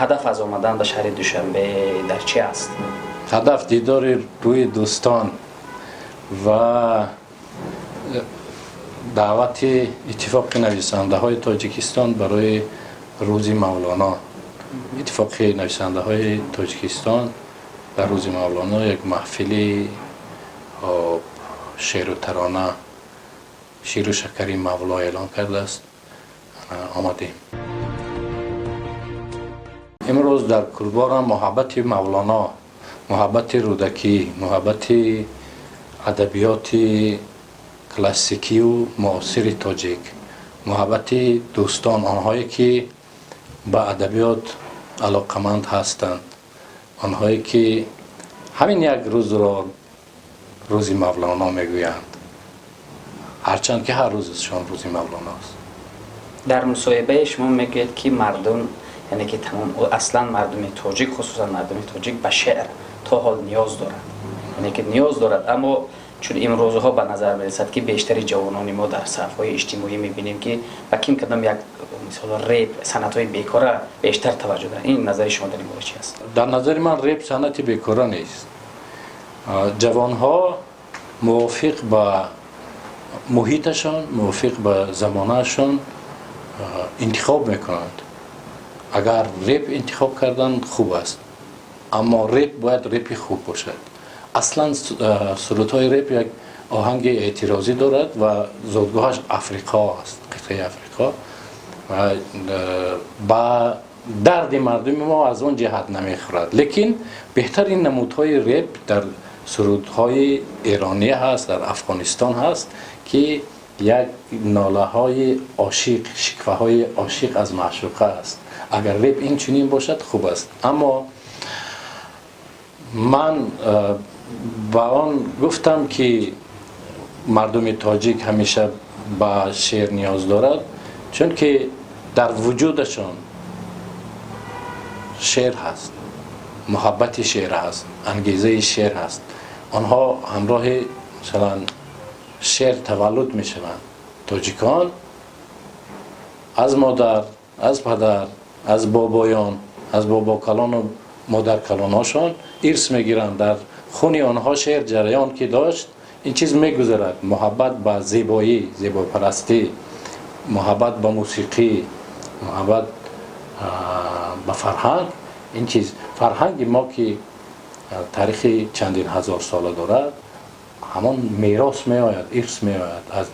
Ҳадаф аз омадан ба шаҳри Душанбе дар чӣ аст? Ҳадаф дидори рӯи дӯстон ва даъвати Иттифоқи нависандаҳои Тоҷикистон барои Рӯзи Мавлоно. Иттифоқи нависандаҳои Тоҷикистон дар Рӯзи Мавлоно як маҳфили шеъру тарона, ширу шакари Мавло эълон кардааст. Омадем. Имрӯз дар Кулборам муҳаббати Мавлоно, муҳаббати Рӯдакӣ, муҳаббати адабиёти классикию муосири тоҷик, муҳаббати дӯстон, онҳое ки ба адабиёт алоқаманд ҳастанд, онҳое ки ҳамин як рӯзро Рӯзи Мавлоно мегӯянд, ҳарчанд ки ҳар рӯзшон Рӯзи Мавлоност. Дар мусоҳибаи шумо мегӯед, ки мардум, яъне ки тамом, аслан мардуми тоҷик, хусусан мардуми тоҷик ба шеър то ҳол ниёз дорад, яъне ки ниёз дорад. Аммо чун имрӯзҳо ба назар мерасад, ки бештари ҷавонони мо дар саҳифаҳои иҷтимоӣ мебинем, ки ба ким кадом як мисол реп, санъатҳои бекора бештар таваҷҷӯҳ доранд. Ин назари шумо дар ин бора чи аст? Дар назари ман реп санъати бекора нест. Ҷавонҳо мувофиқ ба муҳиташон, мувофиқ ба замонаашон интихоб мекунанд. Агар реп интихоб кардан, хуб аст, аммо реп бояд репи хуб бошад. Аслан сурудҳои реп як оҳанги эътирозӣ дорад ва зодгоҳаш Африқо аст, қитъаи Африқо, ва ба дарди мардуми мо аз он ҷиҳат намехӯрад. Лекин беҳтарин намудҳои реп дар сурудҳои эронӣ ҳаст, дар Афғонистон ҳаст, ки як нолаҳои ошиқ, шикваҳои ошиқ аз маъшуқа аст. Агар реп ин чунин бошад, хуб аст. Аммо ман ба он гуфтам, ки мардуми тоҷик ҳамеша ба шеър ниёз дорад, чунки дар вуҷудашон шеър ҳаст, муҳаббати шеър ҳаст, ангезаи шеър ҳаст. Онҳо ҳамроҳи, масалан, шеър таваллуд мешаванд. Тоҷикон аз модар, аз падар, аз бобоён, аз бобокалону модаркалонҳошон ирс мегиранд. Дар хуни онҳо шеър ҷараён ки дошт, ин чиз мегузарад: муҳаббат ба зебоӣ, зебопарастӣ, муҳаббат ба мусиқӣ, муҳаббат ба фарҳанг. Ин чиз, фарҳанги мо, ки таърихи чандин ҳазорсола дорад, ҳамон мерос меояд, ирс меояд аз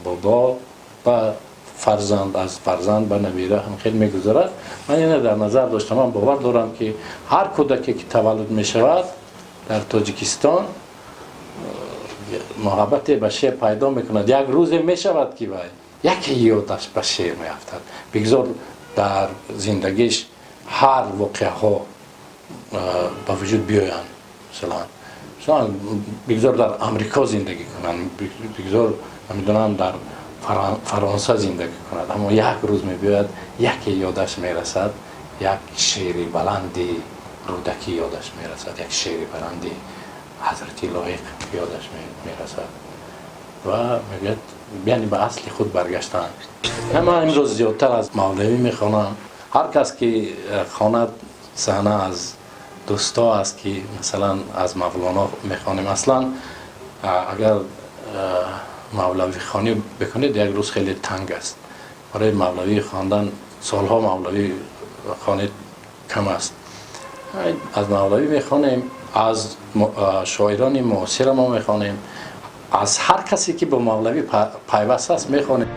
бобо ба фарзанд, аз фарзанд ба набира, ҳам хел мегузарад. Ман ина дар назар доштам. Ман бовар дорам, ки ҳар кӯдаке ки таваллуд мешавад дар Тоҷикистон, муҳаббате ба шеър пайдо мекунад. Як рӯзе мешавад, ки вай яке ёдаш ба шеър меафтад. Бигзор дар зиндагиш ҳар воқеаҳо ба вуҷуд биёянд, масалан, бигзор дар Амрико зиндагӣ кунанд, бигзор, намедонам, дар Фаронса зиндагӣ кунад, аммо як рӯз мебиёяд, яке ёдаш мерасад, як шеъри баланди Рӯдакӣ ёдаш мерасад, як шеъри баланди Ҳазрати Лоиқ ёдаш мерасад ва мегӯяд, яъне ба асли худ баргаштан. Ман имрӯз зиёдтар аз Мавлавӣ мехонам. Ҳар кас ки хонад, саҳна аз дӯсто аст, ки масалан аз Мавлоно мехонем. Аслан агар мавлавихонӣ бикунед, як рӯз хеле танг аст барои мавлавӣ хондан. Солҳо мавлавӣ хонед, кам аст. Аз мавлавӣ мехонем, аз шоирони муосира мо мехонем, аз ҳар касе ки бо мавлавӣ пайваст аст, мехонем.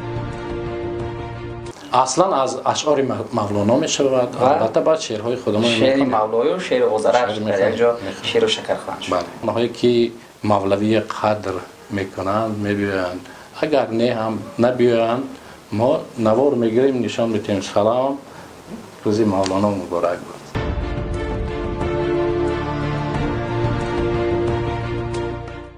Аслан аз ашъори Мавлоно мешавад, албатта баъд шеърҳои худамон. Шеъри Мавлою шеъри Озараш дар якҷо шеру шакар хоҳанд шуд. Бале, онҳое ки мавлавии қадр мекунанд, мебиёянд. Агар не ҳам набиёянд, мо навор мегирем, нишон медиҳем. Салом, Рӯзи Мавлоно муборак буд.